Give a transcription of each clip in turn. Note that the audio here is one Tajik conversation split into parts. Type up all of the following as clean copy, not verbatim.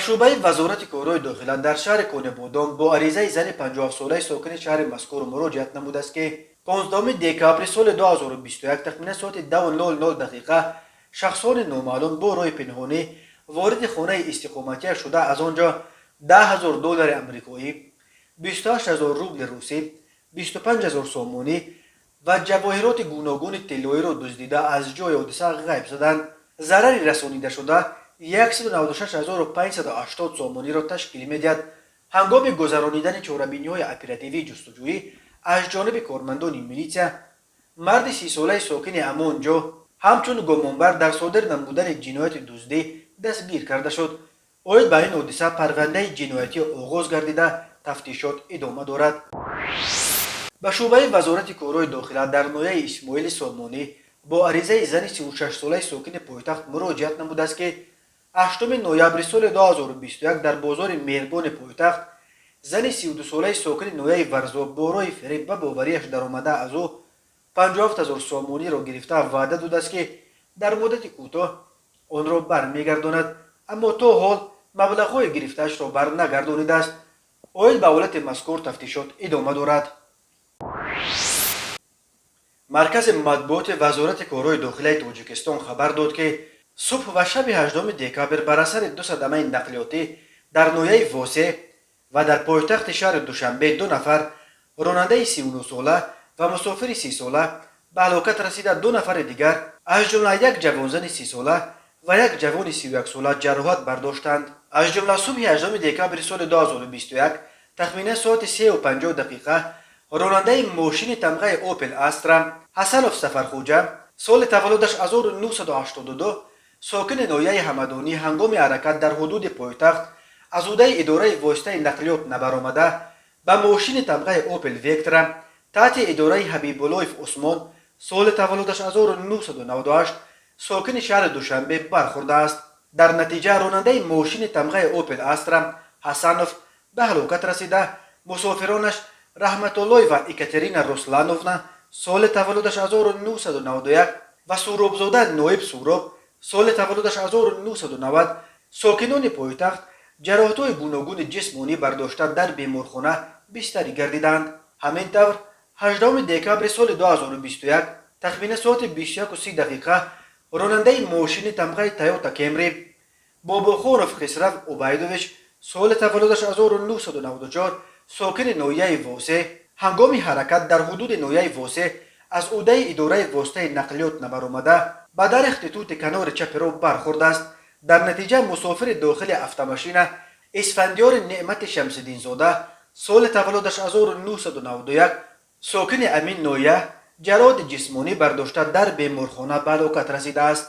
Шӯъбаи Вазорати корҳои дохила дар шаҳри Конибодом бо аризаи зани 57-солаи сокини шаҳри мазкур муроҷиат намудааст, ки 15 декабри соли 2021 тахминан соати 10:00 дақиқа шахсони номаълум бо роҳи пинҳонӣ вориди хонаи истиқоматияш шуда, аз он ҷо 10 000 доллари амрикоӣ, 28 000 рубли русӣ, 25 000 сомонӣ ва ҷавоҳироти гуногуни тиллоиро дуздида, аз ҷои ҳодиса ғайб заданд. Зарари расонидашуда 196 580 сомониро ташкил медиҳад. Ҳангоми гузаронидани чорабиниҳои оперативии ҷустуҷӯӣ аз ҷониби кормандони милитсия марди 30-солаи сокини ҳамон ҷо ҳамчун гумонбар дар содир намудани ҷинояти дуздӣ дастгир карда шуд. Оид ба ин ҳодиса парвандаи ҷиноятӣ оғоз гардида, тафтишот идома дорад. Ба шӯъбаи Вазорати корҳои дохила дар ноҳияи Исмоили Сомонӣ бо аризаи зани 36-солаи сокини пойтахт муроҷиат намудааст, ки 8 ноябри соли 2021 дар бозори Меҳргони пойтахт зани 32-солаи сокини ноҳияи Варзоб бо роҳи фиреб ба боварияш даромада, аз ӯ 57 000 сомониро гирифта, ваъда додааст, ки дар муддати кӯтоҳ онро бармегардонад, аммо то ҳол маблағҳои гирифтаашро барнагардонидааст. Оид ба ҳолати мазкур тафтишот идома дорад. Маркази матбуоти Вазорати корҳои дохилаи Тоҷикистон хабар дод, ки субҳ ва шаби 8 декабр бар асари ду садамаи нақлиётӣ дар ноҳияи Восе ва дар пойтахти шаҳри Душанбе ду нафар, ронандаи 39-сола ва мусофири 30-сола, ба ҳалокат расида, ду нафари дигар, аз ҷумла як ҷавонзани 30-сола ва як ҷавони 31-сола, ҷароҳат бардоштанд. Аз ҷумла, субҳи 8 декабри соли 2021 тахминан соати 3:50 дақиқа ронандаи мошини тамғаи Опел Астра Ҳасанов Сафархуҷа, соли таваллудаш 1982, сокини ноҳияи Ҳамадонӣ, ҳангоми ҳаракат дар ҳудуди пойтахт аз ҳудаи идораи воситаи нақлиёт набаромада, ба мошини тамғаи Опел Вектра таҳти идораи Ҳабибуллоев Усмон, соли таваллудаш 1998, сокини шаҳри Душанбе, бархӯрдааст. Дар натиҷа ронандаи мошини тамғаи Опел Астра Ҳасанов ба ҳалокат расида, мусофиронаш Раҳматуллоева Екатерина Руслановна, соли таваллудаш 1991, ва Суробзода Ноиб Суроб, соли таваллудаш 1990, сокинони пойтахт, ҷароҳатҳои гуногуни ҷисмонӣ бардошта, дар беморхона бистарӣ гардиданд. Ҳамин тавр, 8 декабри соли 2021 тахминан соати 21:30 дақиқа ронандаи мошини тамғаи Тойота Кемри Бобохонов Хисрав Убайдович, соли таваллудаш 1994, сокини ноҳияи Восе, ҳангоми ҳаракат дар ҳудуди ноҳияи Восе аз ӯдаи идораи воситаи нақлиёт набаромада, ба дарахти тути канори чапи роҳ бархӯрдааст. Дар натиҷа мусофири дохили автомашина Исфандиёри Неъмати Шамсиддинзода, соли таваллудаш 1991, сокини ҳамин ноҳия, ҷароҳати ҷисмонӣ бардошта, дар беморхона ба ҳалокат расидааст.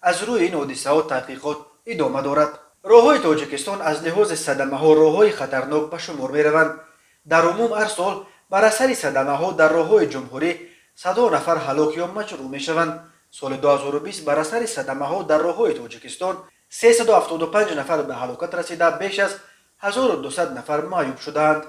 Аз рӯи ин ҳодисаҳо таҳқиқот идома дорад. Роҳҳои Тоҷикистон аз лиҳози садамаҳо роҳҳои хатарнок ба шумор мераванд. Дар умум ҳар сол бар асари садамаҳо дар роҳҳои ҷумҳурӣ садҳо нафар ҳалок ё маҷрӯҳ мешаванд. Соли 2020 бар асари садамаҳо дар роҳҳои Тоҷикистон 375 нафар ба ҳалокат расида, беш аз 1200 нафар маъюб шудаанд.